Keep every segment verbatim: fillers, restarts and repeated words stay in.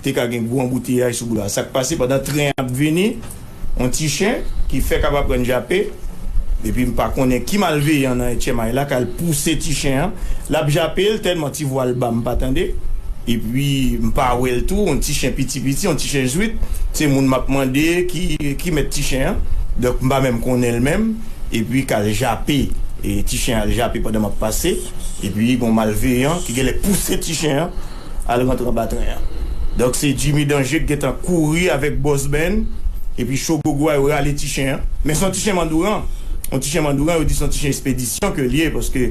te ka gen gwo anbouteyaj sou boulva. Sa k pase, pandan tren ap vini, yon ti chen ki fèk ap aprann jape, epi m pa konnen ki malveyan nan H M I la k al pouse ti chen an. L ap jape l, tèlman ti vwa l ba, m pa tande. Epi m pa wè l tou, yon ti chen piti piti, yon ti chen zwit. Se moun m ap mande ki, ki mèt ti chen an. Donk m pa menm konnen l menm. Epi k al jape, e ti chen al jape pandan m ap pase. Epi gon malveyan ki genlè pouse ti chen an al rantre anba tren an. Donk se Jimmy Danje ki gentan kouri avèk Boss Ben epi Cho Gogo a, yo rale ti chen an. Men se yon ti chen mandouran. Yon ti chen mandouran, yo di se yon ti chen espedisyon ke l ye, paske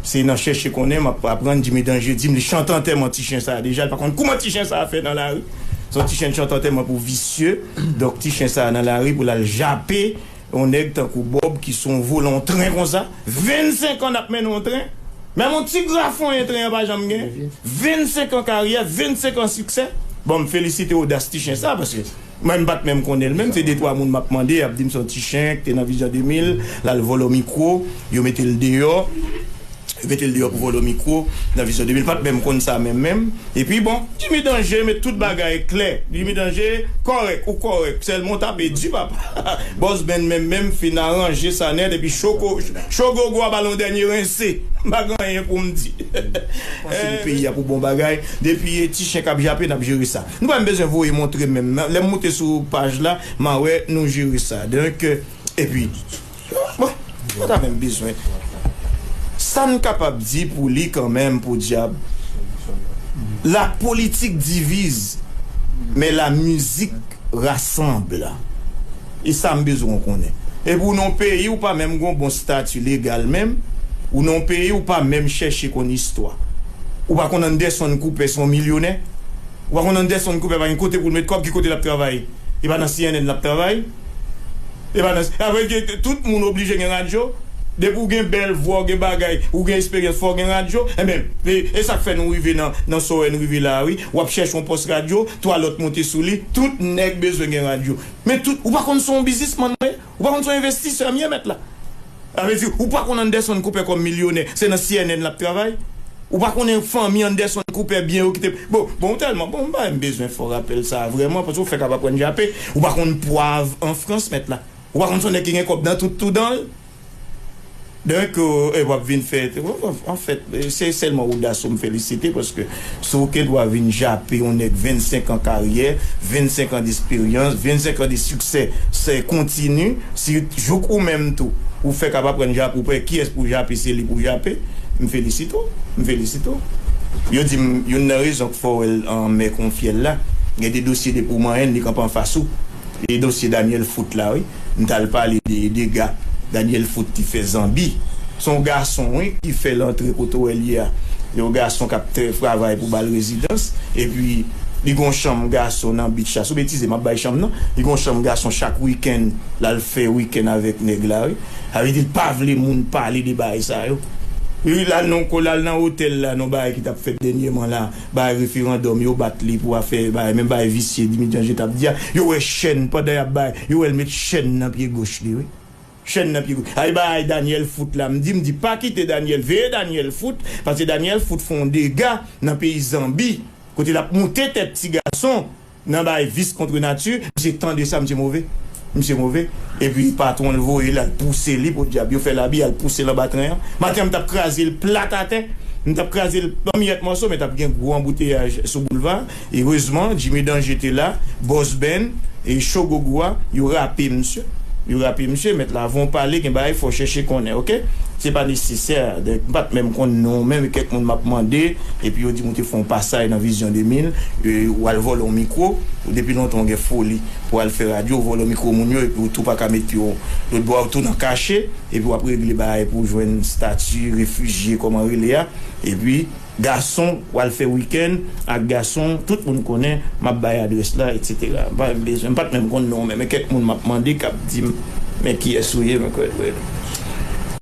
se nan chèche konnen m ap aprann Jimmy Danje di m li chante antèman ti chen sa a deja, li pa konn kouman ti chen sa a fè nan lari. Se yon ti chen chante antèman pou visye. Donk ti chen sa a nan lari pou l al jape yon nèg tankou Bob ki se yon volan yon tren konsa. Vennsenk an n ap mennen yon tren. Menm yon ti grafonyen tren an pa janm gen. Vennsenk an karyè, vennsenk an siksè. Bon, m felisite odas ti chen sa, paske mwen m pa t menm konnen l menm. Se de twa moun m ap mande, y ap di m se yon ti chen ki te nan Vizyon de mil, l al vòlò mikwo, yo mete l deyò. Yo mete l deyò pou vòlò mikwo nan Vizyon de mil. Pa t menm konn sa menm menm. Epi bon, Jimmy Danje met tout bagay klè. Jimmy Danje kòrèk, ou kòrèk. Sèlman w tape di, papa. Boss Ben menm menm fin aranje sa nèt, epi Cho Gogo a ba l yon dènye rense. M pa gen anyen pou m di. Panse ke peyi a pou bon bagay. Depi ti chen k ap jape, n ap jere sa. Nou pa menm bezwen voye montre menm. Lè m moute sou paj la, m a wè nou jere sa. Donk, epi, bon, nou pa ta menm bezwen. Sa n kapab di pou li kanmenm, podyab, la politique divise, mais la musique rassemble. E sa m bezwen w konnen. Epi w nan yon peyi ou pa menm gen yon bon stati legal menm, ou nan yon peyi ou pa menm chèche konn istwa. Ou pa konn Anderson Cooper se yon milyonè. Ou pa konn Anderson Cooper pa gen kote pou l met kòb, ki kote l ap travay? E pa nan C N N l ap travay? E pa nan, apre ke tout moun oblije gen radyo. Depi w gen bèl vwa, w gen bagay, ou gen esperyans, fò w gen radyo. Enben, e, e sa k fè nou rive nan, nan sa w wè n rive la a, wi. W ap chèche yon pòs radyo, twa lòt monte sou li, tout nèg bezwen gen radyo. Men tout, ou pa konn se yon biznismann ou ye? Ou pa konn se yon envestisè m ye, mèt la? Sa vle di, ou pa konn Anderson Cooper kòm milyonè, se nan C N N l ap travay? Ou pa konnen fanmi Anderson Cooper byen yo kite. Bon, bon, tèlman, bon, m pa menm bezwen fè w rapèl sa a vrèman, paske w fèk ap aprann jape. Ou pa konn pwav an Frans, mèt la. Ou pa konn se yon nèg ki gen kòb nan tout tou dan l. Donk, e, w ap vin fè, anfèt, se sèlman odas ou m felisite, paske si w gen dwa vin jape yon nèg vennsenk an karyè, vennsenk an desperyans, vennsenk an de siksè, se kontini, si jouk ou menm tou, ou fèk ap aprann jape, ou pa wè kiyès pou jape, se li pou jape, m felisite w, m felisite w. Yo di m, youn nan rezon k fè w wè l anmè kon fyèl la, gen de dosye depi w manyen l, li kanpe anfas ou. E dosye Daniel Foot la, wi. M t al pale de dega Daniel Foot te fè Zanbi. Se yon gason, wi, ki fè l antre kote w wè l ye a. Se yon gason k ap trè-, travay pou ba l rezidans. Epi, li gon chanm gason nan beach la. Sou betize, m ap bay chanm nan. Li gon chanm gason chak wikenn, l al fè wikenn avèk nèg la, wi. Sa vle di, l pa vle moun pale de bagay sa yo. Wi, l al nan, l al nan otèl la, nan bagay ki t ap fèt dènyèman la. Bagay referandòm, yo bat li pou afè, bagay, menm bagay visye, Dimitri Ange t ap di a, yo wè chèn, pandan y ap bay, yo wè l met chèn nan pye goch li, wi. Chèn nan pye goch. Ay, bagay Daniel Foot la, m di, m di, pa kite Daniel, veye Daniel Foot, paske Daniel Foot fè yon dega nan peyi Zanbi, kote l ap moute tèt ti gason, nan bagay vis kont nati, misye tande sa, misye move. Misye move. Epi patwon l voye l al pouse li, podyab, yo fè l abi, al pouse l anba tren an. Maten an, m t ap kraze l plat atè. M t ap kraze l an miyèt mòso, men t ap gen gwo anbouteyaj sou boulva. Erezman, Jimmy Danje te la, Boss Ben, e Cho Gogo a, yo rape misye. Yo rape misye, mèt la, avan w pale, gen bagay fò w chèche konnen, oke? Se pa nesesè, donk, m pa t menm konn non w menm, e kèk moun m ap mande, epi yo di m ou te fè yon pasaj nan Vizyon de mil, e, w al vòlò yon mikwo, ou depi lontan w gen foli pou w al fè radyo, w vòlò mikwo moun yo, epi w tou pa ka mete yo lòt bò a, w tou nan kache, epi w ap regle bagay pou w jwenn stati refijye, kòman rele a, epi gason, w al fè wikenn ak gason, tout moun konnen, m ap bay adrès la, etsetera. M pa menm bezwen, m pa t menm konn non w menm, men kèk moun m ap mande k ap di m, men kiyès ou ye, men kwè, kwè.